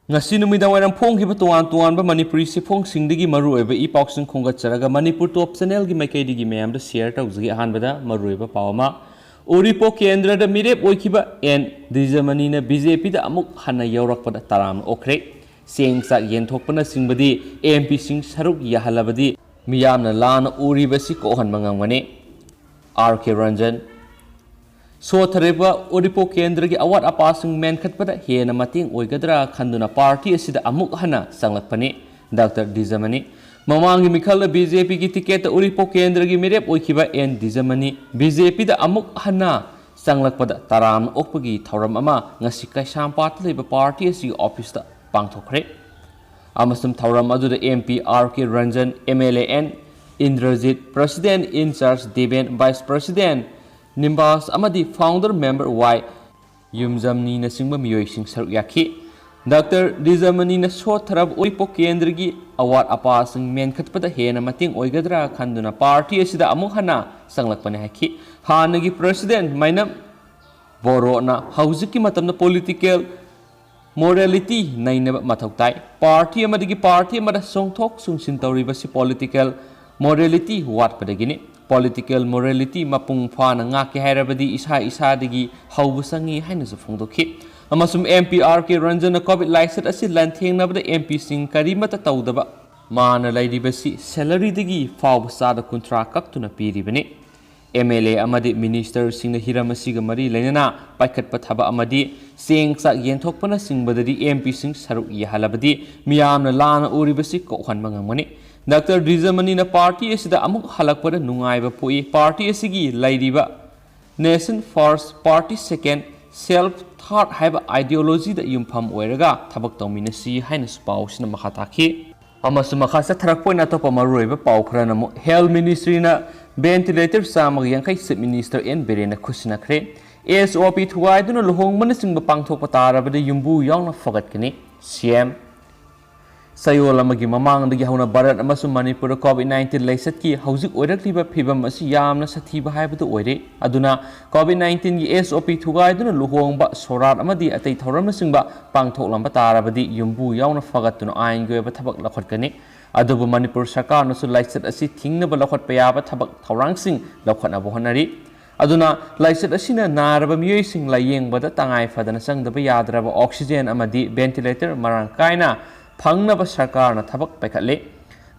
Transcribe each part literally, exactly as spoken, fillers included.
ꯉꯁꯤ ꯅꯨꯃꯤꯗꯥꯡ ꯋꯥꯏꯔꯝ ꯐꯣꯡꯈꯤꯕ ꯇꯣꯉꯥꯟ ꯇꯣꯉꯥꯟꯕ ꯃꯅꯤꯄꯨꯔꯤ ꯆꯦꯐꯣꯡꯁꯤꯡꯗꯒꯤ ꯃꯔꯨꯑꯣꯏꯕ ꯏ ꯄꯥꯎꯁꯤꯡ ꯈꯣꯝꯒꯠꯆꯔꯒ ꯃꯅꯤꯄꯨꯔ ꯇꯣꯞ ꯆꯦꯅꯦꯜꯒꯤ ꯃꯥꯏꯀꯩꯗꯒꯤ ꯃꯌꯥꯝꯗ ꯁꯤꯌꯔ ꯇꯧꯖꯒꯦ꯫ ꯑꯍꯥꯟꯕꯗ ꯃꯔꯨꯑꯣꯏꯕ ꯄꯥꯎ ꯑꯃ, ꯎꯔꯤꯄꯣꯛ ꯀꯦꯟꯗ꯭ꯔꯗ ꯃꯤꯔꯦꯞ ꯑꯣꯏꯈꯤꯕ ꯑꯦꯟ ꯗꯤꯖꯃꯅꯤꯅ ꯕꯤ ꯖꯦ ꯄꯤꯗ ꯑꯃꯨꯛ ꯍꯟꯅ ꯌꯧꯔꯛꯄꯗ ꯇꯔꯥꯝꯅ ꯑꯣꯛꯈ꯭ꯔꯦ꯫ ꯆꯦꯡ ꯆꯥꯛ ꯌꯦꯟꯊꯣꯛꯄꯅꯆꯤꯡꯕꯗꯤ ꯑꯦꯝ ꯄꯤꯁꯤꯡ ꯁꯔꯨꯛ ꯌꯥꯍꯜꯂꯕꯗꯤ ꯃꯤꯌꯥꯝꯅ ꯂꯥꯟꯅ ꯎꯔꯤꯕꯁꯤ ꯀꯣꯛꯍꯟꯕ ꯉꯝꯒꯅꯤ꯫ R K Ranjan. ꯁꯣꯠꯊꯔꯤꯕ ꯎꯔꯤꯄꯣꯛ ꯀꯦꯟꯗ꯭ꯔꯒꯤ ꯑꯋꯥꯠ ꯑꯄꯥꯁꯤꯡ ꯃꯦꯟꯈꯠꯄꯗ ꯍꯦꯟꯅ ꯃꯇꯦꯡ ꯑꯣꯏꯒꯗ꯭ꯔꯥ ꯈꯟꯗꯨꯅ ꯄꯥꯔꯇꯤ ꯑꯁꯤꯗ ꯑꯃꯨꯛ ꯍꯟꯅ ꯆꯪꯂꯛꯄꯅꯤ ꯗꯥꯛꯇꯔ ꯗꯤꯖꯃꯅꯤ꯫ ꯃꯃꯥꯡꯒꯤ ꯃꯤꯈꯜꯗ ꯕꯤ ꯖꯦ ꯄꯤꯒꯤ ꯇꯤꯀꯦꯠꯇ ꯎꯔꯤꯄꯣꯛ ꯀꯦꯟꯗ꯭ꯔꯒꯤ ꯃꯤꯔꯦꯞ ꯑꯣꯏꯈꯤꯕ ꯑꯦꯟ ꯗꯤꯖꯃꯅꯤ ꯕꯤ ꯖꯦ ꯄꯤꯗ ꯑꯃꯨꯛ ꯍꯟꯅ ꯆꯪꯂꯛꯄꯗ ꯇꯔꯥꯝꯅ ꯑꯣꯛꯄꯒꯤ ꯊꯧꯔꯝ ꯑꯃ ꯉꯁꯤ ꯀꯩꯁꯥꯝꯄꯥꯠꯇ ꯂꯩꯕ ꯄꯥꯔꯇꯤ ꯑꯁꯤꯒꯤ ꯑꯣꯐꯤꯁꯇ ꯄꯥꯡꯊꯣꯛꯈ꯭ꯔꯦ꯫ ꯑꯃꯁꯨꯡ ꯊꯧꯔꯝ ꯑꯗꯨꯗ M P R K Ranjan, M L A N Indrajit, president in charge Deben, vice president Nimbas ꯑꯃꯗꯤ ꯐꯥꯎꯟꯗꯔ ꯃꯦꯝꯕꯔ ꯋꯥꯏ ꯌꯨꯝꯖꯝꯅꯤꯅꯆꯤꯡꯕ ꯃꯤꯑꯣꯏꯁꯤꯡ ꯁꯔꯨꯛ ꯌꯥꯈꯤ꯫ ꯗꯥꯛꯇꯔ ꯗꯤꯖꯃꯅꯤꯅ ꯁꯣꯠꯊꯔꯕ ꯎꯔꯤꯄꯣꯛ ꯀꯦꯟꯗ꯭ꯔꯒꯤ ꯑꯋꯥꯠ ꯑꯄꯥꯁꯤꯡ ꯃꯦꯟꯈꯠꯄꯗ ꯍꯦꯟꯅ ꯃꯇꯦꯡ ꯑꯣꯏꯒꯗ꯭ꯔꯥ ꯈꯟꯗꯨꯅ ꯄꯥꯔꯇꯤ ꯑꯁꯤꯗ ꯑꯃꯨꯛ ꯍꯟꯅ ꯆꯪꯂꯛꯄꯅꯤ ꯍꯥꯏꯈꯤ꯫ ꯍꯥꯟꯅꯒꯤ ꯄ꯭ꯔꯁꯤꯗꯦꯟ ꯃꯥꯏꯅꯝ ꯕꯣꯔꯣꯅ ꯍꯧꯖꯤꯛꯀꯤ ꯃꯇꯝꯗ ꯄꯣꯂꯤꯇꯤꯀꯦꯜ ꯃꯣꯔꯦꯂꯤꯇꯤ ꯅꯩꯅꯕ ꯃꯊꯧ ꯇꯥꯏ꯫ ꯄꯥꯔꯇꯤ ꯑꯃꯗꯒꯤ ꯄꯥꯔꯇꯤ ꯑꯃꯗ ꯆꯣꯡꯊꯣꯛ ꯆꯣꯡꯁꯤꯟ ꯇꯧꯔꯤꯕꯁꯤ ꯄꯣꯂꯤꯇꯤꯀꯦꯜ ꯃꯣꯔꯦꯂꯤꯇꯤ ꯋꯥꯠꯄꯗꯒꯤꯅꯤ꯫ ꯄꯣꯂꯤꯇꯤꯀꯦꯜ ꯃꯣꯔꯦꯂꯤꯇꯤ ꯃꯄꯨꯡ ꯐꯥꯅ ꯉꯥꯛꯀꯦ ꯍꯥꯏꯔꯕꯗꯤ ꯏꯁꯥ ꯏꯁꯥꯗꯒꯤ ꯍꯧꯕ ꯆꯪꯏ ꯍꯥꯏꯅꯁꯨ ꯐꯣꯡꯗꯣꯛꯈꯤ꯫ ꯑꯃꯁꯨꯡ ꯑꯦꯝ ꯄꯤ ꯑꯥꯔ ꯀꯦ ꯔꯟꯖꯟꯅ ꯀꯣꯚꯤꯗ ꯂꯥꯏꯆꯠ ꯑꯁꯤ ꯂꯥꯟꯊꯦꯡꯅꯕꯗ ꯑꯦꯝ ꯄꯤꯁꯤꯡ ꯀꯔꯤꯃꯠꯇ ꯇꯧꯗꯕ ꯃꯥꯅ ꯂꯩꯔꯤꯕꯁꯤ ꯁꯦꯂꯔꯤꯗꯒꯤ ꯐꯥꯎꯕ ꯆꯥꯗ ꯀꯨꯟꯊ꯭ꯔꯥ ꯀꯛꯇꯨꯅ ꯄꯤꯔꯤꯕꯅꯤ꯫ ꯑꯦꯝ ꯑꯦꯜ ꯑꯦ ꯑꯃꯗꯤ ꯃꯤꯅꯤꯁꯇꯔꯁꯤꯡꯅ ꯍꯤꯔꯝ ꯑꯁꯤꯒ ꯃꯔꯤ ꯂꯩꯅꯅ ꯄꯥꯏꯈꯠꯄ ꯊꯕꯛ ꯑꯃꯗꯤ ꯆꯦꯡ ꯆꯥꯛ ꯌꯦꯟꯊꯣꯛꯄꯅꯆꯤꯡꯕꯗꯗꯤ ꯑꯦꯝ ꯄꯤꯁꯤꯡ ꯁꯔꯨꯛ ꯌꯥꯍꯜꯂꯕꯗꯤ ꯃꯤꯌꯥꯝꯅ ꯂꯥꯟꯅ ꯎꯔꯤꯕꯁꯤ ꯀꯣꯛꯍꯟꯕ ꯉꯝꯒꯅꯤ꯫ ꯗꯥꯛꯇꯔ ꯗꯤꯖꯃꯅꯤꯅ ꯄꯥꯔꯇꯤ ꯑꯁꯤꯗ ꯑꯃꯨꯛ ꯍꯜꯂꯛꯄꯗ ꯅꯨꯡꯉꯥꯏꯕ ꯄꯣꯛꯏ꯫ ꯄꯥꯔꯇꯤ ꯑꯁꯤꯒꯤ ꯂꯩꯔꯤꯕ Nation First, Party Second, Self Third ꯍꯥꯏꯕ ꯑꯥꯏꯗꯤꯌꯣꯂꯣꯖꯤꯗ ꯌꯨꯝꯐꯝ ꯑꯣꯏꯔꯒ ꯊꯕꯛ ꯇꯧꯃꯤꯟꯅꯁꯤ ꯍꯥꯏꯅꯁꯨ ꯄꯥꯎꯁꯤꯅ ꯃꯈꯥ ꯇꯥꯈꯤ꯫ ꯑꯃꯁꯨꯡ ꯃꯈꯥ ꯆꯠꯊꯔꯛꯄ ꯑꯣꯏꯅ ꯑꯇꯣꯞꯄ ꯃꯔꯨꯑꯣꯏꯕ ꯄꯥꯎ ꯈꯔꯅ ꯑꯃꯨꯛ, ꯍꯦꯜꯊ ꯃꯤꯅꯤꯁꯇ꯭ꯔꯤꯅ ꯚꯦꯟꯇꯤꯂꯦꯇꯔ ꯆꯥꯝꯃꯒ ꯌꯥꯡꯈꯩ ꯆꯤꯐ ꯃꯤꯅꯤꯁꯇꯔ ꯑꯦꯟ ꯕꯤꯔꯦꯟꯅ ꯈꯨꯠꯁꯤꯟꯅꯈ꯭ꯔꯦ꯫ ꯑꯦꯁ ꯑꯣ ꯄꯤ ꯊꯨꯒꯥꯏꯗꯨꯅ ꯂꯨꯍꯣꯡꯕꯅꯆꯤꯡꯕ ꯄꯥꯡꯊꯣꯛꯄ ꯇꯥꯔꯕꯗꯤ ꯌꯨꯝꯕꯨ ꯌꯥꯎꯅ ꯐꯒꯠꯀꯅꯤ, ꯁꯤ ꯑꯦꯝ꯫ ꯆꯌꯣꯜ ꯑꯃꯒꯤ ꯃꯃꯥꯡꯗꯒꯤ ꯍꯧꯅ ꯚꯥꯔꯠ ꯑꯃꯁꯨꯡ ꯃꯅꯤꯄꯨꯔꯗ ꯀꯣꯚꯤꯗ ꯅꯥꯏꯟꯇꯤꯟ ꯂꯩꯆꯠꯀꯤ ꯍꯧꯖꯤꯛ ꯑꯣꯏꯔꯛꯂꯤꯕ ꯐꯤꯕꯝ ꯑꯁꯤ ꯌꯥꯝꯅ ꯁꯥꯊꯤꯕ ꯍꯥꯏꯕꯗꯨ ꯑꯣꯏꯔꯦ꯫ ꯑꯗꯨꯅ ꯀꯣꯚꯤꯗ ꯅꯥꯏꯟꯇꯤꯟꯒꯤ ꯑꯦꯁ ꯑꯣ ꯄꯤ ꯊꯨꯒꯥꯏꯗꯨꯅ ꯂꯨꯍꯣꯡꯕ, ꯁꯣꯔꯥꯠ ꯑꯃꯗꯤ ꯑꯇꯩ ꯊꯧꯔꯝꯅꯆꯤꯡꯕ ꯄꯥꯡꯊꯣꯛꯂꯝꯕ ꯇꯥꯔꯕꯗꯤ ꯌꯨꯝꯕꯨ ꯌꯥꯎꯅ ꯐꯒꯠꯇꯨꯅ ꯑꯥꯏꯟꯒꯤ ꯑꯣꯏꯕ ꯊꯕꯛ ꯂꯧꯈꯠꯀꯅꯤ꯫ ꯑꯗꯨꯕꯨ ꯃꯅꯤꯄꯨꯔ ꯁꯔꯀꯥꯔꯅꯁꯨ ꯂꯥꯏꯆꯠ ꯑꯁꯤ ꯊꯤꯡꯅꯕ ꯂꯧꯈꯠꯄ ꯌꯥꯕ ꯊꯕꯛ ꯊꯧꯔꯥꯡꯁꯤꯡ ꯂꯧꯈꯠꯅꯕ ꯍꯣꯠꯅꯔꯤ꯫ ꯑꯗꯨꯅ ꯂꯥꯏꯆꯠ ꯑꯁꯤꯅ ꯅꯥꯔꯕ ꯃꯤꯑꯣꯏꯁꯤꯡ ꯂꯥꯌꯦꯡꯕꯗ ꯇꯉꯥꯏ ꯐꯗꯅ ꯆꯪꯗꯕ ꯌꯥꯗ꯭ꯔꯕ ꯑꯣꯛꯁꯤꯖꯦꯟ ꯑꯃꯗꯤ ꯚꯦꯟꯇꯤꯂꯦꯇꯔ ꯃꯔꯥꯡ ꯀꯥꯏꯅ ꯐꯪꯅꯕ ꯁꯔꯀꯥꯔꯅ ꯊꯕꯛ ꯄꯥꯏꯈꯠꯂꯤ꯫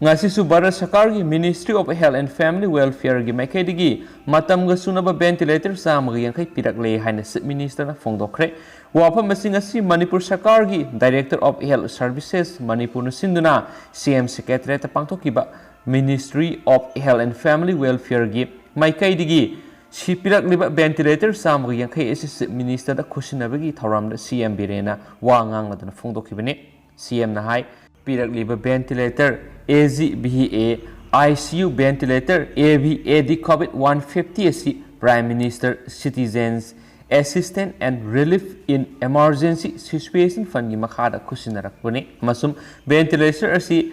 ꯉꯁꯤꯁꯨ ꯚꯥꯔꯠ ꯁꯔꯀꯥꯔꯒꯤ Ministry of Health and Family Welfareꯒꯤ ꯃꯥꯏꯀꯩꯗꯒꯤ ꯃꯇꯝꯒ ꯆꯨꯅꯕ ꯚꯦꯟꯇꯤꯂꯦꯇꯔ ꯆꯥꯝꯃꯒ ꯌꯥꯡꯈꯩ ꯄꯤꯔꯛꯂꯦ ꯍꯥꯏꯅ ꯆꯤꯐ ꯃꯤꯅꯤꯁꯇꯔꯅ ꯐꯣꯡꯗꯣꯛꯈ꯭ꯔꯦ꯫ ꯋꯥꯐꯝ ꯑꯁꯤ ꯉꯁꯤ ꯃꯅꯤꯄꯨꯔ ꯁꯔꯀꯥꯔꯒꯤ Director of Health Services ꯃꯅꯤꯄꯨꯔꯅ ꯁꯤꯟꯗꯨꯅ ꯁꯤ ꯑꯦꯝ ꯁꯦꯀ꯭ꯔꯦꯇꯔꯤꯌꯦꯠꯇ ꯄꯥꯡꯊꯣꯛꯈꯤꯕ Ministry of Health and Family Welfareꯒꯤ ꯃꯥꯏꯀꯩꯗꯒꯤ ꯁꯤ ꯄꯤꯔꯛꯂꯤꯕ ꯚꯦꯟꯇꯤꯂꯦꯇꯔ ꯆꯥꯝꯃꯒ ꯌꯥꯡꯈꯩ ꯑꯁꯤ ꯆꯤꯐ ꯃꯤꯅꯤꯁꯇꯔꯗ ꯈꯨꯠꯁꯤꯟꯅꯕꯒꯤ ꯊꯧꯔꯝꯗ ꯁꯤ ꯑꯦꯝ ꯕꯤꯔꯦꯟꯅ ꯋꯥ ꯉꯥꯡꯂꯗꯨꯅ ꯐꯣꯡꯗꯣꯛꯈꯤꯕꯅꯤ꯫ ꯁꯤ ꯑꯦꯝꯅ ꯍꯥꯏ, ꯄꯤꯔꯛꯂꯤꯕ ventilator, A G V A, I C U ventilator, A V A D COVID one fifty ꯑꯁꯤ Prime Minister Citizens Assistance and Relief in Emergency Situation Fundꯀꯤ ꯃꯈꯥꯗ ꯈꯨꯠꯁꯤꯟꯅꯔꯛꯄꯅꯤ ꯑꯃꯁꯨꯡ ꯚꯦꯟꯇꯤꯂꯦꯇꯔ ꯑꯁꯤ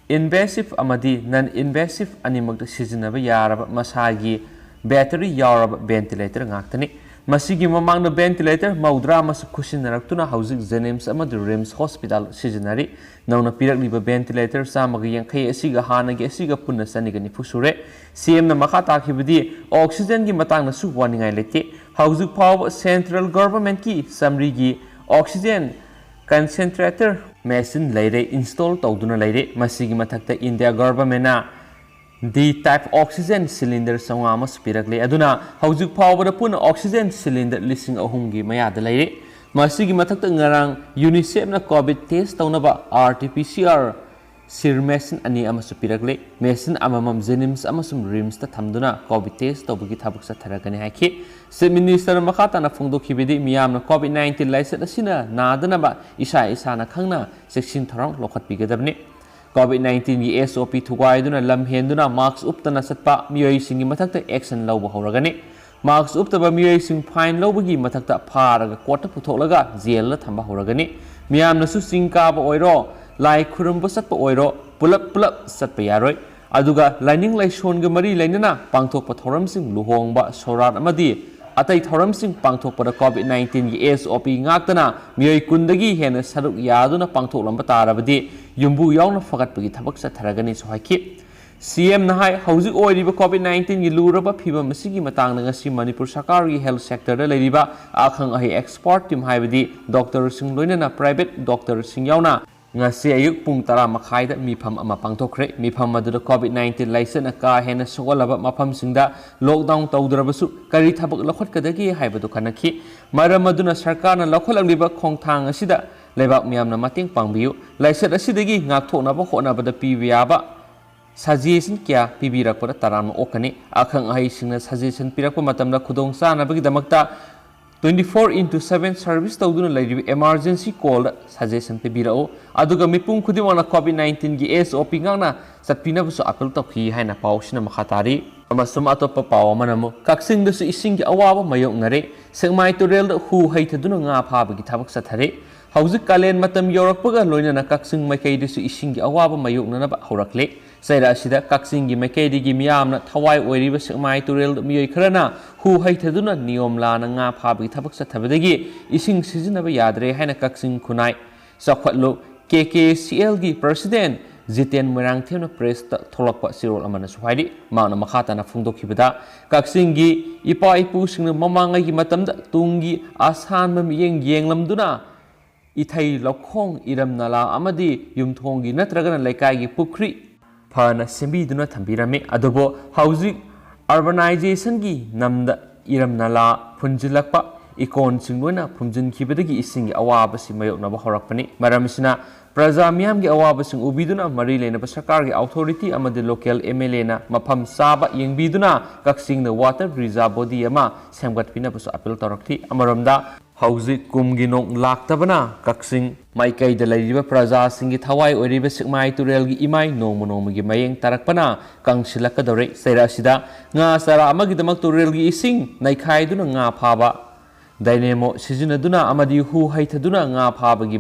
invasive ꯑꯃꯗꯤ non invasive ꯑꯅꯤꯃꯛꯇ ꯁꯤꯖꯤꯟꯅꯕ ꯌꯥꯔꯕ ꯃꯁꯥꯒꯤ ꯕꯦꯇꯔꯤ ꯌꯥꯎꯔꯕ ꯚꯦꯟꯇꯤꯂꯦꯇꯔ ꯉꯥꯛꯇꯅꯤ꯫ ꯃꯁꯤꯒꯤ ꯃꯃꯥꯡꯗ ꯚꯦꯟꯇꯤꯂꯦꯇꯔ ꯃꯧꯗ꯭ꯔꯥ ꯑꯃꯁꯨ ꯈꯨꯠꯁꯤꯟꯅꯔꯛꯇꯨꯅ ꯍꯧꯖꯤꯛ ꯖꯦꯅꯤꯝꯁ ꯑꯃꯗꯤ ꯔꯤꯝꯁ ꯍꯣꯁꯄꯤꯇꯥꯜ ꯁꯤꯖꯤꯟꯅꯔꯤ꯫ ꯅꯧꯅ ꯄꯤꯔꯛꯂꯤꯕ ꯚꯦꯟꯇꯤꯂꯦꯇꯔ ꯆꯥꯝꯃꯒ ꯌꯥꯡꯈꯩ ꯑꯁꯤꯒ ꯍꯥꯟꯅꯒꯤ ꯑꯁꯤꯒ ꯄꯨꯟꯅ ꯆꯅꯤꯒ ꯅꯤꯐꯨ ꯁꯨꯔꯦ꯫ ꯁꯤ ꯑꯦꯝꯅ ꯃꯈꯥ ꯇꯥꯈꯤꯕꯗꯤ, ꯑꯣꯛꯁꯤꯖꯦꯟꯒꯤ ꯃꯇꯥꯡꯗꯁꯨ ꯋꯥꯅꯤꯡꯉꯥꯏ ꯂꯩꯇꯦ꯫ ꯍꯧꯖꯤꯛ ꯐꯥꯎꯕ ꯁꯦꯟꯇ꯭ꯔꯦꯜ ꯒꯚꯔꯟꯃꯦꯟꯠꯀꯤ ꯆꯥꯃꯔꯤꯒꯤ ꯑꯣꯛꯁꯤꯖꯦꯟ ꯀꯟꯁꯦꯟꯇ꯭ꯔꯦꯇꯔ ꯃꯦꯁꯤꯟ ꯂꯩꯔꯦ, ꯏꯟꯁꯇꯣꯜ ꯇꯧꯗꯨꯅ ꯂꯩꯔꯦ꯫ ꯃꯁꯤꯒꯤ ꯃꯊꯛꯇ ꯏꯟꯗꯤꯌꯥ ꯒꯚꯔꯟꯃꯦꯟꯠꯅ ꯗꯤ ꯇꯥꯏꯞ ꯑꯣꯛꯁꯤꯖꯦꯟ ꯁꯤꯂꯤꯟꯗꯔ ꯆꯥꯝꯃꯉꯥ ꯑꯃꯁꯨ ꯄꯤꯔꯛꯂꯦ꯫ ꯑꯗꯨꯅ ꯍꯧꯖꯤꯛ ꯐꯥꯎꯕꯗ ꯄꯨꯟꯅ ꯑꯣꯛꯁꯤꯖꯦꯟ ꯁꯤꯂꯤꯟꯗꯔ ꯂꯤꯁꯤꯡ ꯑꯍꯨꯝꯒꯤ ꯃꯌꯥꯗ ꯂꯩꯔꯦ꯫ ꯃꯁꯤꯒꯤ ꯃꯊꯛꯇ ꯉꯔꯥꯡ ꯌꯨꯅꯤꯁꯦꯐꯅ ꯀꯣꯚꯤꯗ ꯇꯦꯁ ꯇꯧꯅꯕ R T P C R sir machine ꯑꯅꯤ ꯑꯃꯁꯨ ꯄꯤꯔꯛꯂꯦ꯫ ꯃꯦꯁꯤꯟ ꯑꯃꯃꯝ ꯖꯦꯅꯤꯝꯁ ꯑꯃꯁꯨꯡ ꯔꯤꯝꯁꯇ ꯊꯝꯗꯨꯅ ꯀꯣꯚꯤꯗ ꯇꯦꯁ ꯇꯧꯕꯒꯤ ꯊꯕꯛ ꯆꯠꯊꯔꯒꯅꯤ ꯍꯥꯏꯈꯤ꯫ ꯆꯤꯐ ꯃꯤꯅꯤꯁꯇꯔꯅ ꯃꯈꯥ ꯇꯥꯅ ꯐꯣꯡꯗꯣꯛꯈꯤꯕꯗꯤ, ꯃꯤꯌꯥꯝꯅ ꯀꯣꯚꯤꯗ ꯅꯥꯏꯟꯇꯤꯟ ꯂꯥꯏꯆꯠ ꯑꯁꯤꯅ ꯅꯥꯗꯅꯕ ꯏꯁꯥ ꯏꯁꯥꯅ ꯈꯪꯅ ꯆꯦꯛꯁꯤꯟ ꯊꯧꯔꯥꯡ ꯂꯧꯈꯠꯄꯤꯒꯗꯕꯅꯤ꯫ ꯀꯣꯚꯤꯗ ꯅꯥꯏꯟꯇꯤꯟꯒꯤ ꯑꯦꯁ ꯑꯣ ꯄꯤ ꯊꯨꯒꯥꯏꯗꯨꯅ ꯂꯝ ꯍꯦꯟꯗꯨꯅ ꯃꯥꯛꯁ ꯎꯞꯇꯅ ꯆꯠꯄ ꯃꯤꯑꯣꯏꯁꯤꯡꯒꯤ ꯃꯊꯛꯇ ꯑꯦꯛꯁꯟ ꯂꯧꯕ ꯍꯧꯔꯒꯅꯤ꯫ ꯃꯥꯛꯁ ꯎꯞꯇꯕ ꯃꯤꯑꯣꯏꯁꯤꯡ ꯐꯥꯏꯟ ꯂꯧꯕꯒꯤ ꯃꯊꯛꯇ ꯐꯥꯔꯒ ꯀꯣꯔꯠꯇ ꯄꯨꯊꯣꯛꯂꯒ ꯖꯦꯜꯗ ꯊꯝꯕ ꯍꯧꯔꯒꯅꯤ꯫ ꯃꯤꯌꯥꯝꯅꯁꯨ ꯆꯤꯡ ꯀꯥꯕ ꯑꯣꯏꯔꯣ, ꯂꯥꯏ ꯈꯨꯔꯨꯝꯕ ꯆꯠꯄ ꯑꯣꯏꯔꯣ, ꯄꯨꯂꯞ ꯄꯨꯂꯞ ꯆꯠꯄ ꯌꯥꯔꯣꯏ꯫ ꯑꯗꯨꯒ ꯂꯥꯏꯅꯤꯡ ꯂꯥꯏꯁꯣꯟꯒ ꯃꯔꯤ ꯂꯩꯅꯅ ꯄꯥꯡꯊꯣꯛꯄ ꯊꯧꯔꯝꯁꯤꯡ, ꯂꯨꯍꯣꯡꯕ, ꯁꯣꯔꯥꯠ ꯑꯃꯗꯤ ꯑꯇꯩ ꯊꯧꯔꯝꯁꯤꯡ ꯄꯥꯡꯊꯣꯛꯄꯗ COVID nineteen ꯒꯤ S O P ꯉꯥꯛꯇꯅ ꯃꯤꯑꯣꯏ ꯀꯨꯟꯗꯒꯤ ꯍꯦꯟꯅ ꯁꯔꯨꯛ ꯌꯥꯗꯨꯅ ꯄꯥꯡꯊꯣꯛꯂꯝꯕ ꯇꯥꯔꯕꯗꯤ ꯌꯨꯝꯕꯨ ꯌꯥꯎꯅ ꯐꯒꯠꯄꯒꯤ ꯊꯕꯛ ꯆꯠꯊꯔꯒꯅꯤꯁꯨ ꯍꯥꯏꯈꯤ꯫ C M ꯅ ꯍꯥꯏ, ꯍꯧꯖꯤꯛ ꯑꯣꯏꯔꯤꯕ COVID nineteen ꯒꯤ ꯂꯨꯔꯕ ꯐꯤꯕꯝ ꯑꯁꯤꯒꯤ ꯃꯇꯥꯡꯗ ꯉꯁꯤ ꯃꯅꯤꯄꯨꯔ ꯁꯔꯀꯥꯔꯒꯤ health sector ꯗ ꯂꯩꯔꯤꯕ ꯑꯈꯪ ꯑꯍꯩ expert team, ꯍꯥꯏꯕꯗꯤ doctor ꯁꯤꯡ ꯂꯣꯏꯅꯅ private doctor ꯁꯤꯡ ꯌꯥꯎꯅ ꯉꯁꯤ ꯑꯌꯨꯛ ꯄꯨꯡ ꯇꯔꯥ ꯃꯈꯥꯏꯗ ꯃꯤꯐꯝ ꯑꯃ ꯄꯥꯡꯊꯣꯛꯈ꯭ꯔꯦ꯫ ꯃꯤꯐꯝ ꯑꯗꯨꯗ COVID nineteen ꯂꯥꯏꯆꯠꯅ ꯀꯥ ꯍꯦꯟꯅ ꯁꯣꯛꯍꯜꯂꯕ ꯃꯐꯝꯁꯤꯡꯗ lockdown ꯇꯧꯗ꯭ꯔꯕꯁꯨ ꯀꯔꯤ ꯊꯕꯛ ꯂꯧꯈꯠꯀꯗꯒꯦ ꯍꯥꯏꯕꯗꯨ ꯈꯟꯅꯈꯤ꯫ ꯃꯔꯝ ꯑꯗꯨꯅ ꯁꯔꯀꯥꯔꯅ ꯂꯧꯈꯠꯂꯛꯂꯤꯕ ꯈꯣꯡꯊꯥꯡ ꯑꯁꯤꯗ ꯂꯩꯕꯥꯛ ꯃꯤꯌꯥꯝꯅ ꯃꯇꯦꯡ ꯄꯥꯡꯕꯤꯌꯨ꯫ ꯂꯥꯏꯆꯠ ꯑꯁꯤꯗꯒꯤ ꯉꯥꯛꯊꯣꯛꯅꯕ ꯍꯣꯠꯅꯕꯗ ꯄꯤꯕ ꯌꯥꯕ suggestion ꯀꯌꯥ ꯄꯤꯕꯤꯔꯛꯄꯗ ꯇꯔꯥꯝꯅ ꯑꯣꯛꯀꯅꯤ꯫ ꯑꯈꯪ ꯑꯍꯩꯁꯤꯡꯅ suggestion ꯄꯤꯔꯛꯄ ꯃꯇꯝꯗ ꯈꯨꯗꯣꯡ ꯆꯥꯅꯕꯒꯤꯗꯃꯛꯇ twenty four into seven service ꯇꯧꯗꯨꯅ ꯂꯩꯔꯤꯕ emergency call ꯗ suggestion ꯄꯤꯕꯤꯔꯛꯎ꯫ ꯑꯗꯨꯒ ꯃꯤꯄꯨꯝ ꯈꯨꯗꯤꯡꯃꯛꯅ COVID nineteen ꯒꯤ S O P ꯉꯥꯛꯅ ꯆꯠꯄꯤꯅꯕꯁꯨ appeal ꯇꯧꯈꯤ ꯍꯥꯏꯅ ꯄꯥꯎꯁꯤꯅ ꯃꯈꯥ ꯇꯥꯔꯤ꯫ ꯑꯃꯁꯨꯡ ꯑꯇꯣꯞꯄ ꯄꯥꯎ ꯑꯃꯅ ꯑꯃꯨꯛ ꯀꯛꯆꯤꯡꯗꯁꯨ ꯏꯁꯤꯡꯒꯤ ꯑꯋꯥꯕ ꯃꯥꯌꯣꯛꯅꯔꯦ꯫ ꯁꯦꯛꯃꯥꯏ ꯇꯨꯔꯦꯜꯗ ꯍꯨ ꯍꯩꯊꯗꯨꯅ ꯉꯥ ꯐꯥꯕꯒꯤ ꯊꯕꯛ ꯆꯠꯊꯔꯦ꯫ ꯍꯧꯖꯤꯛ ꯀꯥꯂꯦꯟ ꯃꯇꯝ ꯌꯧꯔꯛꯄꯒ ꯂꯣꯏꯅꯅ ꯀꯛꯆꯤꯡ ꯃꯥꯏꯀꯩꯗꯁꯨ ꯏꯁꯤꯡꯒꯤ ꯑꯋꯥꯕ ꯃꯥꯌꯣꯛꯅꯅꯕ ꯍꯧꯔꯛꯂꯦ꯫ ꯆꯩꯔꯥꯛ ꯑꯁꯤꯗ ꯀꯛꯆꯤꯡꯒꯤ ꯃꯥꯏꯀꯩꯗꯒꯤ ꯃꯤꯌꯥꯝꯅ ꯊꯋꯥꯏ ꯑꯣꯏꯔꯤꯕ ꯁꯦꯛꯃꯥꯏ ꯇꯨꯔꯦꯜꯗ ꯃꯤꯑꯣꯏ ꯈꯔꯅ ꯍꯨ ꯍꯩꯊꯗꯨꯅ ꯅꯤꯌꯣꯝ ꯂꯥꯟꯅ ꯉꯥ ꯐꯥꯕꯒꯤ ꯊꯕꯛ ꯆꯠꯊꯕꯗꯒꯤ ꯏꯁꯤꯡ ꯁꯤꯖꯤꯟꯅꯕ ꯌꯥꯗ꯭ꯔꯦ ꯍꯥꯏꯅ ꯀꯛꯆꯤꯡ ꯈꯨꯟꯅꯥꯏ ꯆꯥꯎꯈꯠꯂꯨ, K K C L ꯒꯤ president ꯖꯤꯇꯦꯟ ꯃꯣꯏꯔꯥꯡꯊꯦꯝꯅ press ꯇ ꯊꯣꯛꯂꯛꯄ ꯆꯦꯔꯣꯜ ꯑꯃꯅꯁꯨ ꯍꯥꯏꯔꯤ꯫ ꯃꯍꯥꯛꯅ ꯃꯈꯥ ꯇꯥꯅ ꯐꯣꯡꯗꯣꯛꯈꯤꯕꯗ, ꯀꯛꯆꯤꯡꯒꯤ ꯏꯄꯥ ꯏꯄꯨꯁꯤꯡꯅ ꯃꯃꯥꯡꯉꯩꯒꯤ ꯃꯇꯝꯗ ꯇꯨꯡꯒꯤ ꯑꯁꯥꯟꯕ ꯃꯤꯠꯌꯦꯡ ꯌꯦꯡꯂꯝꯗꯨꯅ ꯏꯊꯩ ꯂꯧꯈꯣꯡ, ꯏꯔꯝ ꯅꯂꯥ ꯑꯃꯗꯤ ꯌꯨꯝꯊꯣꯡꯒꯤ ꯅꯠꯇ꯭ꯔꯒꯅ ꯂꯩꯀꯥꯏꯒꯤ ꯄꯨꯈ꯭ꯔꯤ ꯐꯅ ꯁꯦꯝꯕꯤꯗꯨꯅ ꯊꯝꯕꯤꯔꯝꯃꯤ꯫ ꯑꯗꯨꯕꯨ ꯍꯧꯖꯤꯛ urbanization ꯒꯤ ꯅꯝꯗ ꯏꯔꯝ ꯅꯂꯥ ꯐꯨꯟꯖꯤꯜꯂꯛꯄ, ꯏꯀꯣꯟꯁꯤꯡ ꯂꯣꯏꯅ ꯐꯨꯝꯖꯤꯟꯈꯤꯕꯗꯒꯤ ꯏꯁꯤꯡꯒꯤ ꯑꯋꯥꯕꯁꯤ ꯃꯥꯌꯣꯛꯅꯕ ꯍꯧꯔꯛꯄꯅꯤ꯫ ꯃꯔꯝ ꯑꯁꯤꯅ ꯄ꯭ꯔꯖꯥ ꯃꯤꯌꯥꯝꯒꯤ ꯑꯋꯥꯕꯁꯤꯡ ꯎꯕꯤꯗꯨꯅ ꯃꯔꯤ ꯂꯩꯅꯕ ꯁꯔꯀꯥꯔꯒꯤ authority ꯑꯃꯗꯤ local M L A ꯅ ꯃꯐꯝ ꯆꯥꯕ ꯌꯦꯡꯕꯤꯗꯨꯅ ꯀꯛꯆꯤꯡꯗ water reserve body ꯑꯃ ꯁꯦꯝꯒꯠꯄꯤꯅꯕꯁꯨ appeal ꯇꯧꯔꯛꯈꯤ꯫ ꯑꯃꯔꯣꯝꯗ ꯍꯧꯖꯤꯛ ꯀꯨꯝꯒꯤ ꯅꯣꯡ ꯂꯥꯛꯇꯕꯅ ꯀꯛꯆꯤꯡ ꯃꯥꯏꯀꯩꯗ ꯂꯩꯔꯤꯕ ꯄ꯭ꯔꯖꯥꯁꯤꯡꯒꯤ ꯊꯋꯥꯏ ꯑꯣꯏꯔꯤꯕ ꯁꯦꯛꯃꯥꯏ ꯇꯨꯔꯦꯜꯒꯤ ꯏꯃꯥꯏ ꯅꯣꯡꯃ ꯅꯣꯡꯃꯒꯤ ꯃꯌꯦꯡ ꯇꯥꯔꯛꯄꯅ ꯀꯪꯁꯤꯜꯂꯛꯀꯗꯧꯔꯦ꯫ ꯆꯩꯔꯥꯛ ꯑꯁꯤꯗ ꯉꯥ ꯆꯔꯥ ꯑꯃꯒꯤꯗꯃꯛ ꯇꯨꯔꯦꯜꯒꯤ ꯏꯁꯤꯡ ꯅꯩꯈꯥꯏꯗꯨꯅ ꯉꯥ ꯐꯥꯕ, dynamo ꯁꯤꯖꯤꯟꯅꯗꯨꯅ ꯑꯃꯗꯤ ꯍꯨ ꯍꯩꯊꯗꯨꯅ ꯉꯥ ꯐꯥꯕꯒꯤ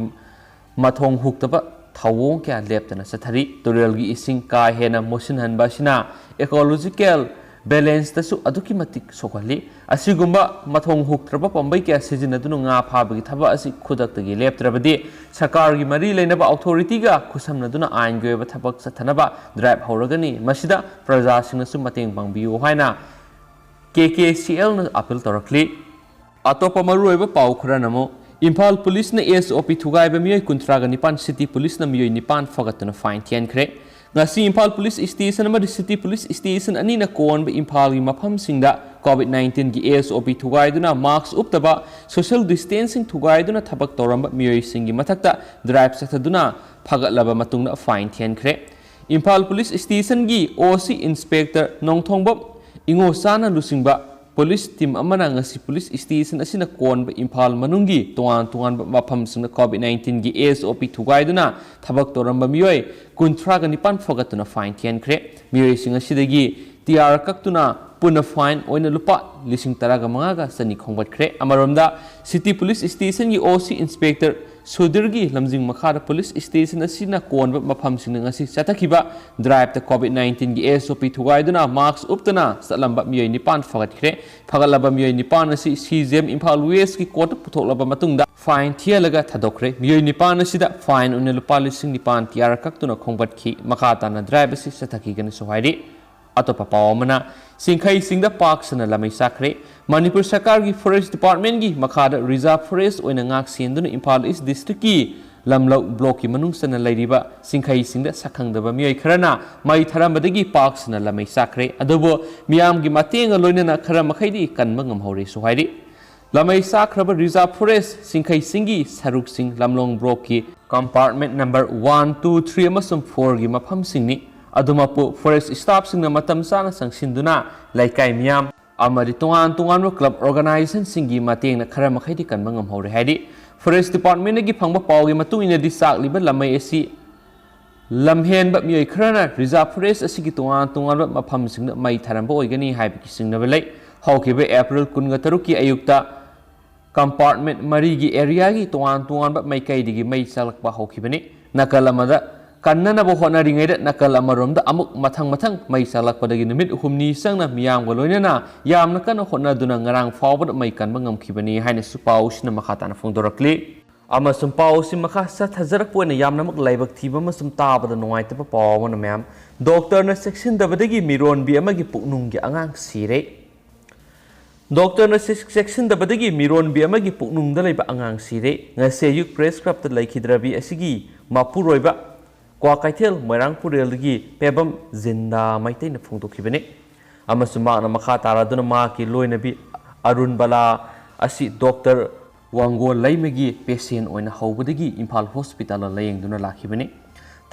ꯃꯊꯣꯡ ꯍꯨꯛꯇꯕ ꯊꯧꯑꯣꯡ ꯀꯌꯥ ꯂꯦꯞꯇꯅ ꯆꯠꯊꯔꯤ꯫ ꯇꯨꯔꯦꯜꯒꯤ ꯏꯁꯤꯡ ꯀꯥ ꯍꯦꯟꯅ ꯃꯣꯠꯁꯤꯟꯍꯟꯕ ꯑꯁꯤꯅ ecological balanceꯇꯁꯨ ꯑꯗꯨꯛꯀꯤ ꯃꯇꯤꯛ ꯁꯣꯛꯍꯜꯂꯤ꯫ ꯑꯁꯤꯒꯨꯝꯕ ꯃꯊꯣꯡ ꯍꯨꯛꯇ꯭ꯔꯕ ꯄꯥꯝꯕꯩ ꯀꯌꯥ ꯁꯤꯖꯤꯟꯅꯗꯨꯅ ꯉꯥ ꯐꯥꯕꯒꯤ ꯊꯕꯛ ꯑꯁꯤ ꯈꯨꯗꯛꯇꯒꯤ ꯂꯦꯞꯇ꯭ꯔꯕꯗꯤ ꯁꯔꯀꯥꯔꯒꯤ ꯃꯔꯤ ꯂꯩꯅꯕ authorityꯒ ꯈꯨꯠꯁꯝꯅꯗꯨꯅ ꯑꯥꯏꯟꯒꯤ ꯑꯣꯏꯕ ꯊꯕꯛ ꯆꯠꯊꯅꯕ drive ꯍꯧꯔꯒꯅꯤ꯫ ꯃꯁꯤꯗ ꯄ꯭ꯔꯖꯥꯁꯤꯡꯅꯁꯨ ꯃꯇꯦꯡ ꯄꯥꯡꯕꯤꯌꯨ ꯍꯥꯏꯅ KKCLꯅ appeal ꯇꯧꯔꯛꯂꯤ꯫ ꯑꯇꯣꯞꯄ ꯃꯔꯨꯑꯣꯏꯕ ꯄꯥꯎ ꯈꯔꯅ ꯑꯃꯨꯛ, ꯏꯝꯐꯥꯜ ꯄꯨꯂꯤꯁꯅ SOP ꯊꯨꯒꯥꯏꯕ ꯃꯤꯑꯣꯏ ꯀꯨꯟꯊ꯭ꯔꯥꯒ ꯅꯤꯄꯥꯟ ꯁꯤꯇꯤ ꯄꯨꯂꯤꯁꯅ ꯃꯤꯑꯣꯏ ꯅꯤꯄꯥꯟ ꯐꯒꯠꯇꯨꯅ fine ꯊꯤꯍꯟꯈ꯭ꯔꯦ꯫ ꯉꯁꯤ ꯏꯝꯐꯥꯜ ꯄꯨꯂꯤꯁ station ꯑꯃꯗꯤ ꯁꯤꯇꯤ ꯄꯨꯂꯤꯁ station ꯑꯅꯤꯅ ꯀꯣꯟꯕ ꯏꯝꯐꯥꯜꯒꯤ ꯃꯐꯝꯁꯤꯡꯗ COVID nineteenꯒꯤ SOP ꯊꯨꯒꯥꯏꯗꯨꯅ mask ꯎꯞꯇꯕ, social distancing ꯊꯨꯒꯥꯏꯗꯨꯅ ꯊꯕꯛ ꯇꯧꯔꯝꯕ ꯃꯤꯑꯣꯏꯁꯤꯡꯒꯤ ꯃꯊꯛꯇ drive ꯆꯠꯊꯗꯨꯅ ꯐꯒꯠꯂꯕ ꯃꯇꯨꯡꯗ fine ꯊꯤꯍꯟꯈ꯭ꯔꯦ꯫ ꯏꯝꯐꯥꯜ ꯄꯨꯂꯤꯁ stationꯒꯤ OC inspector ꯅꯣꯡꯊꯣꯡꯕꯝ ꯏꯉꯣꯆꯥꯅ ꯂꯨꯆꯤꯡꯕ ꯄꯨꯂꯤꯁ team ꯑꯃꯅ ꯉꯁꯤ ꯄꯨꯂꯤꯁ station ꯑꯁꯤꯅ ꯀꯣꯟꯕ ꯏꯝꯐꯥꯜ ꯃꯅꯨꯡꯒꯤ ꯇꯣꯉꯥꯟ ꯇꯣꯉꯥꯟꯕ ꯃꯐꯝꯁꯤꯡꯗ COVID nineteenꯒꯤ SOP ꯊꯨꯒꯥꯏꯗꯨꯅ ꯊꯕꯛ ꯇꯧꯔꯝꯕ ꯃꯤꯑꯣꯏ ꯀꯨꯟꯊ꯭ꯔꯥꯒ ꯅꯤꯄꯥꯟ ꯐꯒꯠꯇꯨꯅ fine ꯊꯤꯍꯟꯈ꯭ꯔꯦ꯫ ꯃꯤꯑꯣꯏꯁꯤꯡ ꯑꯁꯤꯗꯒꯤ TR ꯀꯛꯇꯨꯅ ꯄꯨꯟꯅ fine ꯑꯣꯏꯅ ꯂꯨꯄꯥ ꯂꯤꯁꯤꯡ ꯇꯔꯥꯒ ꯃꯉꯥꯒ ꯆꯅꯤ ꯈꯣꯝꯒꯠꯈ꯭ꯔꯦ꯫ ꯑꯃꯔꯣꯝꯗ, ꯁꯤꯇꯤ ꯄꯨꯂꯤꯁ stationꯒꯤ OC inspector ꯁꯨꯙꯤꯔꯒꯤ ꯂꯝꯖꯤꯡ ꯃꯈꯥꯗ ꯄꯨꯂꯤꯁ station ꯑꯁꯤꯅ ꯀꯣꯟꯕ ꯃꯐꯝꯁꯤꯡꯗ ꯉꯁꯤ ꯆꯠꯊꯈꯤꯕ driveꯇ COVID nineteenꯒꯤ SOP ꯊꯨꯒꯥꯏꯗꯨꯅ mask ꯎꯞꯇꯅ ꯆꯠꯂꯝꯕ ꯃꯤꯑꯣꯏ ꯅꯤꯄꯥꯟ ꯐꯒꯠꯈ꯭ꯔꯦ꯫ ꯐꯒꯠꯂꯕ ꯃꯤꯑꯣꯏ ꯅꯤꯄꯥꯟ ꯑꯁꯤ CJM ꯏꯝꯐꯥꯜ Westꯀꯤ courtꯇ ꯄꯨꯊꯣꯛꯂꯕ ꯃꯇꯨꯡꯗ fine ꯊꯤꯍꯜꯂꯒ ꯊꯥꯗꯣꯛꯈ꯭ꯔꯦ꯫ ꯃꯤꯑꯣꯏ ꯅꯤꯄꯥꯟ ꯑꯁꯤꯗ fine ꯑꯣꯏꯅ ꯂꯨꯄꯥ ꯂꯤꯁꯤꯡ ꯅꯤꯄꯥꯟ TR ꯀꯛꯇꯨꯅ ꯈꯣꯝꯒꯠꯈꯤ꯫ ꯃꯈꯥ ꯇꯥꯅ drive ꯑꯁꯤ ꯆꯠꯊꯈꯤꯒꯅꯤꯁꯨ ꯍꯥꯏꯔꯤ꯫ ꯑꯇꯣꯞꯄ ꯄꯥꯎ ꯑꯃꯅ, ꯁꯤꯡꯈꯩ ꯆꯤꯡꯗ ꯄꯥꯛ ꯁꯟꯅ ꯂꯃꯩ ꯆꯥꯈ꯭ꯔꯦ꯫ ꯃꯅꯤꯄꯨꯔ ꯁꯔꯀꯥꯔꯒꯤ Forest Departmentꯀꯤ ꯃꯈꯥꯗ Reserve Forest ꯑꯣꯏꯅ ꯉꯥꯛ ꯁꯦꯟꯗꯨꯅ ꯏꯝꯐꯥꯜ East Districtꯀꯤ ꯂꯝꯂꯧ blockꯀꯤ ꯃꯅꯨꯡ ꯆꯟꯅ ꯂꯩꯔꯤꯕ ꯁꯤꯡꯈꯩ ꯆꯤꯡꯗ ꯁꯛꯈꯪꯗꯕ ꯃꯤꯑꯣꯏ ꯈꯔꯅ ꯃꯩ ꯊꯥꯔꯝꯕꯗꯒꯤ ꯄꯥꯛ ꯁꯟꯅ ꯂꯃꯩ ꯆꯥꯈ꯭ꯔꯦ꯫ ꯑꯗꯨꯕꯨ ꯃꯤꯌꯥꯝꯒꯤ ꯃꯇꯦꯡꯒ ꯂꯣꯏꯅꯅ ꯈꯔ ꯃꯈꯩꯗꯤ ꯀꯟꯕ ꯉꯝꯍꯧꯔꯦꯁꯨ ꯍꯥꯏꯔꯤ꯫ ꯂꯃꯩ ꯆꯥꯈ꯭ꯔꯕ Reserve Forest ꯁꯤꯡꯈꯩ ꯆꯤꯡꯒꯤ ꯁꯔꯨꯛꯁꯤꯡ ꯂꯝꯂꯣꯡ blockꯀꯤ compartment number one, two, three ꯑꯃꯁꯨꯡ fourꯒꯤ ꯃꯐꯝꯁꯤꯡꯅꯤ꯫ ꯑꯗꯨꯃꯛꯄꯨ Forest staffꯁꯤꯡꯅ ꯃꯇꯝ ꯆꯥꯅ ꯆꯪꯁꯤꯟꯗꯨꯅ ꯂꯩꯀꯥꯏ ꯃꯤꯌꯥꯝ ꯑꯃꯗꯤ ꯇꯣꯉꯥꯟ ꯇꯣꯉꯥꯟꯕ club organizationꯁꯤꯡꯒꯤ ꯃꯇꯦꯡꯅ ꯈꯔ ꯃꯈꯩꯗꯤ ꯀꯟꯕ ꯉꯝꯍꯧꯔꯦ ꯍꯥꯏꯔꯤ꯫ Forest Departmentꯇꯒꯤ ꯐꯪꯕ ꯄꯥꯎꯒꯤ ꯃꯇꯨꯡ ꯏꯟꯅꯗꯤ ꯆꯥꯛꯂꯤꯕ ꯂꯃꯩ ꯑꯁꯤ ꯂꯝꯍꯦꯟꯕ ꯃꯤꯑꯣꯏ ꯈꯔꯅ Reserve Forest ꯑꯁꯤꯒꯤ ꯇꯣꯉꯥꯟ ꯇꯣꯉꯥꯟꯕ ꯃꯐꯝꯁꯤꯡꯗ ꯃꯩ ꯊꯥꯔꯝꯕ ꯑꯣꯏꯒꯅꯤ ꯍꯥꯏꯕꯒꯤ ꯆꯤꯡꯅꯕ ꯂꯩ꯫ ꯍꯧꯈꯤꯕ April ꯀꯨꯟꯒ ꯇꯔꯨꯛꯀꯤ ꯑꯌꯨꯛꯇ compartment ꯃꯔꯤꯒꯤ areaꯒꯤ ꯇꯣꯉꯥꯟ ꯇꯣꯉꯥꯟꯕ ꯃꯥꯏꯀꯩꯗꯒꯤ ꯃꯩ ꯆꯥꯛꯂꯛꯄ ꯍꯧꯈꯤꯕꯅꯤ꯫ ꯅꯥꯀꯜ ꯑꯃꯗ ꯀꯟꯅꯅꯕ ꯍꯣꯠꯅꯔꯤꯉꯩꯗ ꯅꯥꯀꯜ ꯑꯃꯔꯣꯝꯗ ꯑꯃꯨꯛ ꯃꯊꯪ ꯃꯊꯪ ꯃꯩ ꯆꯥꯛꯂꯛꯄꯗꯒꯤ ꯅꯨꯃꯤꯠ ꯍꯨꯝꯅꯤ ꯆꯪꯅ ꯃꯤꯌꯥꯝꯒ ꯂꯣꯏꯅꯅ ꯌꯥꯝꯅ ꯀꯟꯅ ꯍꯣꯠꯅꯗꯨꯅ ꯉꯔꯥꯡ ꯐꯥꯎꯕꯗ ꯃꯩ ꯀꯟꯕ ꯉꯝꯈꯤꯕꯅꯤ ꯍꯥꯏꯅꯁꯨ ꯄꯥꯎꯁꯤꯅ ꯃꯈꯥ ꯇꯥꯅ ꯐꯣꯡꯗꯣꯔꯛꯂꯤ꯫ ꯑꯃꯁꯨꯡ ꯄꯥꯎꯁꯤ ꯃꯈꯥ ꯆꯠꯊꯖꯔꯛꯄ ꯑꯣꯏꯅ ꯌꯥꯝꯅꯃꯛ ꯂꯥꯏꯕꯛ ꯊꯤꯕ ꯑꯃꯁꯨꯡ ꯇꯥꯕꯗ ꯅꯨꯡꯉꯥꯏꯇꯕ ꯄꯥꯎ ꯑꯃꯅ ꯃꯌꯥꯝ, ꯗꯣꯛꯇꯔꯅ ꯆꯦꯛꯁꯤꯟꯗꯕꯗꯒꯤ ꯃꯤꯔꯣꯟꯕꯤ ꯑꯃꯒꯤ ꯄꯨꯛꯅꯨꯡꯒꯤ ꯑꯉꯥꯡ ꯁꯤꯔꯦ꯫ ꯗꯣꯛꯇꯔꯅ ꯆꯦꯛ-, ꯆꯦꯛꯁꯤꯟꯗꯕꯗꯒꯤ ꯃꯤꯔꯣꯟꯕꯤ ꯑꯃꯒꯤ ꯄꯨꯛꯅꯨꯡꯗ ꯂꯩꯕ ꯑꯉꯥꯡ ꯁꯤꯔꯦ꯫ ꯉꯁꯤ ꯑꯌꯨꯛ ꯄ꯭ꯔꯦꯁ ꯀ꯭ꯂꯕꯇ ꯂꯩꯈꯤꯗ꯭ꯔꯕꯤ ꯑꯁꯤꯒꯤ ꯃꯄꯨꯔꯣꯏꯕ ꯀ꯭ꯋꯥꯀꯩꯊꯦꯜ ꯃꯣꯏꯔꯥꯡ ꯄꯨꯔꯦꯜꯗꯒꯤ ꯄꯦꯕꯝ ꯖꯤꯟꯗꯥ ꯃꯩꯇꯩꯅ ꯐꯣꯡꯗꯣꯛꯈꯤꯕꯅꯤ꯫ ꯑꯃꯁꯨꯡ ꯃꯍꯥꯛꯅ ꯃꯈꯥ ꯇꯥꯔꯗꯨꯅ ꯃꯍꯥꯛꯀꯤ ꯂꯣꯏꯅꯕꯤ ꯑꯔꯨꯟ ꯕꯂꯥ ꯑꯁꯤ ꯗꯣꯛꯇꯔ ꯋꯥꯡꯒꯣꯜ ꯂꯩꯃꯒꯤ ꯄꯦꯁꯦꯟ ꯑꯣꯏꯅ ꯍꯧꯕꯗꯒꯤ ꯏꯝꯐꯥꯜ ꯍꯣꯁꯄꯤꯇꯥꯜꯗ ꯂꯥꯌꯦꯡꯗꯨꯅ ꯂꯥꯛꯈꯤꯕꯅꯤ꯫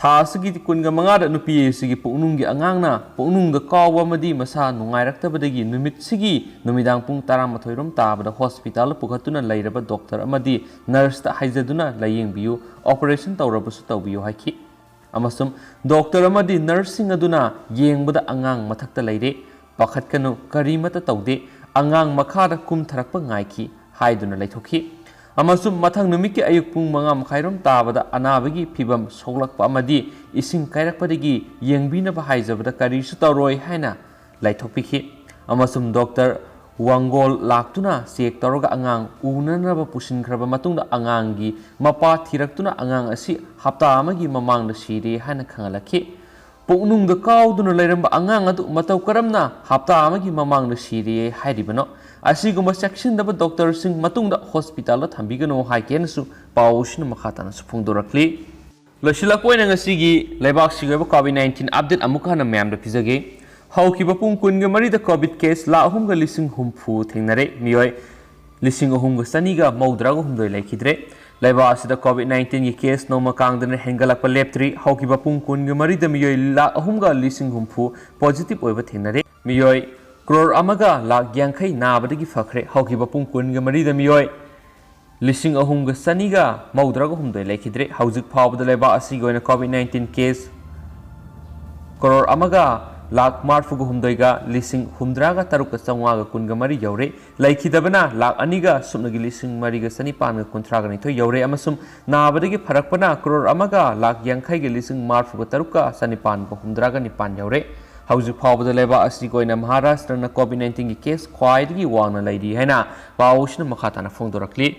ꯊꯥ ꯑꯁꯤꯒꯤ ꯀꯨꯟꯒ ꯃꯉꯥꯗ ꯅꯨꯄꯤ ꯑꯁꯤꯒꯤ ꯄꯨꯛꯅꯨꯡꯒꯤ ꯑꯉꯥꯡꯅ ꯄꯨꯛꯅꯨꯡꯗ ꯀꯥꯎꯕ ꯑꯃꯗꯤ ꯃꯁꯥ ꯅꯨꯡꯉꯥꯏꯔꯛꯇꯕꯗꯒꯤ ꯅꯨꯃꯤꯠꯁꯤꯒꯤ ꯅꯨꯃꯤꯗꯥꯡ ꯄꯨꯡ ꯇꯔꯥꯃꯥꯊꯣꯏ ꯔꯣꯝ ꯇꯥꯕꯗ ꯍꯣꯁꯄꯤꯇꯥꯜꯗ ꯄꯨꯈꯠꯇꯨꯅ ꯂꯩꯔꯕ ꯗꯣꯛꯇꯔ ꯑꯃꯗꯤ ꯅꯔꯁꯇ ꯍꯥꯏꯖꯗꯨꯅ ꯂꯥꯌꯦꯡꯕꯤꯌꯨ, ꯑꯣꯄꯔꯦꯁꯟ ꯇꯧꯔꯕꯁꯨ ꯇꯧꯕꯤꯌꯨ ꯍꯥꯏꯈꯤ꯫ ꯑꯃꯁꯨꯡ ꯗꯣꯛꯇꯔ ꯑꯃꯗꯤ ꯅꯔꯁꯁꯤꯡ ꯑꯗꯨꯅ ꯌꯦꯡꯕꯗ ꯑꯉꯥꯡ ꯃꯊꯛꯇ ꯂꯩꯔꯦ, ꯄꯥꯈꯠꯀꯅꯨ, ꯀꯔꯤꯃꯠꯇ ꯇꯧꯗꯦ, ꯑꯉꯥꯡ ꯃꯈꯥꯗ ꯀꯨꯝꯊꯔꯛꯄ ꯉꯥꯏꯈꯤ ꯍꯥꯏꯗꯨꯅ ꯂꯩꯊꯣꯛꯈꯤ꯫ ꯑꯃꯁꯨꯡ ꯃꯊꯪ ꯅꯨꯃꯤꯠꯀꯤ ꯑꯌꯨꯛ ꯄꯨꯡ ꯃꯉꯥ ꯃꯈꯥꯏꯔꯣꯝ ꯇꯥꯕꯗ ꯑꯅꯥꯕꯒꯤ ꯐꯤꯕꯝ ꯁꯣꯛꯂꯛꯄ ꯑꯃꯗꯤ ꯏꯁꯤꯡ ꯀꯥꯏꯔꯛꯄꯗꯒꯤ ꯌꯦꯡꯕꯤꯅꯕ ꯍꯥꯏꯖꯕꯗ ꯀꯔꯤꯁꯨ ꯇꯧꯔꯣꯏ ꯍꯥꯏꯅ ꯂꯥꯏꯊꯣꯛꯄꯤꯈꯤ꯫ ꯑꯃꯁꯨꯡ ꯗꯣꯛꯇꯔ ꯋꯥꯡꯒꯣꯜ ꯂꯥꯛꯇꯨꯅ ꯆꯦꯛ ꯇꯧꯔꯒ ꯑꯉꯥꯡ ꯎꯅꯅꯕ ꯄꯨꯁꯤꯟꯈ꯭ꯔꯕ ꯃꯇꯨꯡꯗ ꯑꯉꯥꯡꯒꯤ ꯃꯄꯥ ꯊꯤꯔꯛꯇꯨꯅ ꯑꯉꯥꯡ ꯑꯁꯤ ꯍꯞꯇꯥ ꯑꯃꯒꯤ ꯃꯃꯥꯡꯗ ꯁꯤꯔꯦ ꯍꯥꯏꯅ ꯈꯪꯍꯜꯂꯛꯈꯤ꯫ ꯄꯨꯛꯅꯨꯡꯗ ꯀꯥꯎꯗꯨꯅ ꯂꯩꯔꯝꯕ ꯑꯉꯥꯡ ꯑꯗꯨ ꯃꯇꯧ ꯀꯔꯝꯅ ꯍꯞꯇꯥ ꯑꯃꯒꯤ ꯃꯃꯥꯡꯗ ꯁꯤꯔꯦ ꯍꯥꯏꯔꯤꯕꯅꯣ? ꯑꯁꯤꯒꯨꯝꯕ ꯆꯦꯛꯁꯤꯟꯗꯕ ꯗꯣꯛꯇꯔꯁꯤꯡ ꯃꯇꯨꯡꯗ ꯍꯣꯁꯄꯤꯇꯥꯜꯗ ꯊꯝꯕꯤꯒꯅꯨ ꯍꯥꯏꯒꯦꯅꯁꯨ ꯄꯥꯎ ꯑꯁꯤꯅ ꯃꯈꯥ ꯇꯥꯅꯁꯨ ꯐꯣꯡꯗꯣꯔꯛꯂꯤ꯫ ꯂꯣꯏꯁꯤꯜꯂꯛꯄ ꯑꯣꯏꯅ ꯉꯁꯤꯒꯤ ꯂꯩꯕꯥꯛꯁꯤꯒꯤ ꯑꯣꯏꯕ ꯀꯣꯚꯤꯗ ꯅꯥꯏꯟꯇꯤꯟ ꯑꯞꯗꯦꯠ ꯑꯃꯨꯛꯀ ꯍꯟꯅ ꯃꯌꯥꯝꯗ ꯄꯤꯖꯒꯦ꯫ ꯍꯧꯈꯤꯕ ꯄꯨꯡ ꯀꯨꯟꯒ ꯃꯔꯤꯗ ꯀꯣꯚꯤꯗ ꯀꯦꯁ ꯂꯥꯈ ꯑꯍꯨꯝꯒ ꯂꯤꯁꯤꯡ ꯍꯨꯝꯐꯨ ꯊꯦꯡꯅꯔꯦ꯫ ꯃꯤꯑꯣꯏ ꯂꯤꯁꯤꯡ ꯑꯍꯨꯝꯒ ꯆꯅꯤꯒ ꯃꯧꯗ꯭ꯔꯥꯒ ꯍꯨꯝꯗꯣꯏ ꯂꯩꯈꯤꯗ꯭ꯔꯦ꯫ ꯂꯩꯕꯥꯛ ꯑꯁꯤꯗ ꯀꯣꯚꯤꯗ ꯅꯥꯏꯟꯇꯤꯟꯒꯤ ꯀꯦꯁ ꯅꯣꯡꯃ ꯀꯥꯡꯗꯅ ꯍꯦꯟꯒꯠꯂꯛꯄ ꯂꯦꯞꯇ꯭ꯔꯤ꯫ ꯍꯧꯈꯤꯕ ꯄꯨꯡ ꯀꯨꯟꯒ ꯃꯔꯤꯗ ꯃꯤꯑꯣꯏ ꯂꯥꯈ ꯑꯍꯨꯝꯒ ꯂꯤꯁꯤꯡ ꯍꯨꯝꯐꯨ ꯄꯣꯖꯤꯇꯤꯚ ꯑꯣꯏꯕ ꯊꯦꯡꯅꯔꯦ꯫ ꯃꯤꯑꯣꯏ ꯀ꯭ꯔꯣꯔ ꯑꯃꯒ ꯂꯥꯈ ꯌꯥꯡꯈꯩ ꯅꯥꯕꯗꯒꯤ ꯐꯈ꯭ꯔꯦ꯫ ꯍꯧꯈꯤꯕ ꯄꯨꯡ ꯀꯨꯟꯒ ꯃꯔꯤꯗ ꯃꯤꯑꯣꯏ ꯂꯤꯁꯤꯡ ꯑꯍꯨꯝꯒ ꯆꯅꯤꯒ ꯃꯧꯗ꯭ꯔꯥꯒ ꯍꯨꯝꯗꯣꯏ ꯂꯩꯈꯤꯗ꯭ꯔꯦ꯫ ꯍꯧꯖꯤꯛ ꯐꯥꯎꯕꯗ ꯂꯩꯕꯥꯛ ꯑꯁꯤꯒꯤ ꯑꯣꯏꯅ ꯀꯣꯚꯤꯗ ꯅꯥꯏꯟꯇꯤꯟ ꯀꯦꯁ ꯀ꯭ꯔꯣꯔ ꯑꯃꯒ ꯂꯥꯈ ꯃꯔꯤꯐꯨꯒ ꯍꯨꯝꯗꯣꯏꯒ ꯂꯤꯁꯤꯡ ꯍꯨꯝꯗ꯭ꯔꯥꯒ ꯇꯔꯨꯛꯀ ꯆꯥꯝꯃꯉꯥꯒ ꯀꯨꯟꯒ ꯃꯔꯤ ꯌꯧꯔꯦ꯫ ꯂꯩꯈꯤꯗꯕꯅ ꯂꯥꯈ ꯑꯅꯤꯒ ꯁꯨꯞꯅꯒꯤ ꯂꯤꯁꯤꯡ ꯃꯔꯤꯒ ꯆꯅꯤꯄꯥꯟꯒ ꯀꯨꯟꯊ꯭ꯔꯥꯒ ꯅꯤꯊꯣꯏ ꯌꯧꯔꯦ ꯑꯃꯁꯨꯡ ꯅꯥꯕꯗꯒꯤ ꯐꯔꯛꯄꯅ ꯀ꯭ꯔꯣꯔ ꯑꯃꯒ ꯂꯥꯈ ꯌꯥꯡꯈꯩꯒ ꯂꯤꯁꯤꯡ ꯃꯔꯤꯐꯨꯒ ꯇꯔꯨꯛꯀ ꯆꯅꯤꯄꯥꯟꯒ ꯍꯨꯝꯗ꯭ꯔꯥꯒ ꯅꯤꯄꯥꯟ ꯌꯧꯔꯦ꯫ ꯍꯧꯖꯤꯛ ꯐꯥꯎꯕꯗ ꯂꯩꯕꯥꯛ ꯑꯁꯤꯒꯤ ꯑꯣꯏꯅ ꯃꯍꯥꯔꯥꯁꯇ꯭ꯔꯅ ꯀꯣꯚꯤꯗ ꯅꯥꯏꯟꯇꯤꯟꯒꯤ ꯀꯦꯁ ꯈ꯭ꯋꯥꯏꯗꯒꯤ ꯋꯥꯡꯅ ꯂꯩꯔꯤ ꯍꯥꯏꯅ ꯄꯥꯎ ꯑꯁꯤꯅ ꯃꯈꯥ ꯇꯥꯅ ꯐꯣꯡꯗꯣꯔꯛꯂꯤ꯫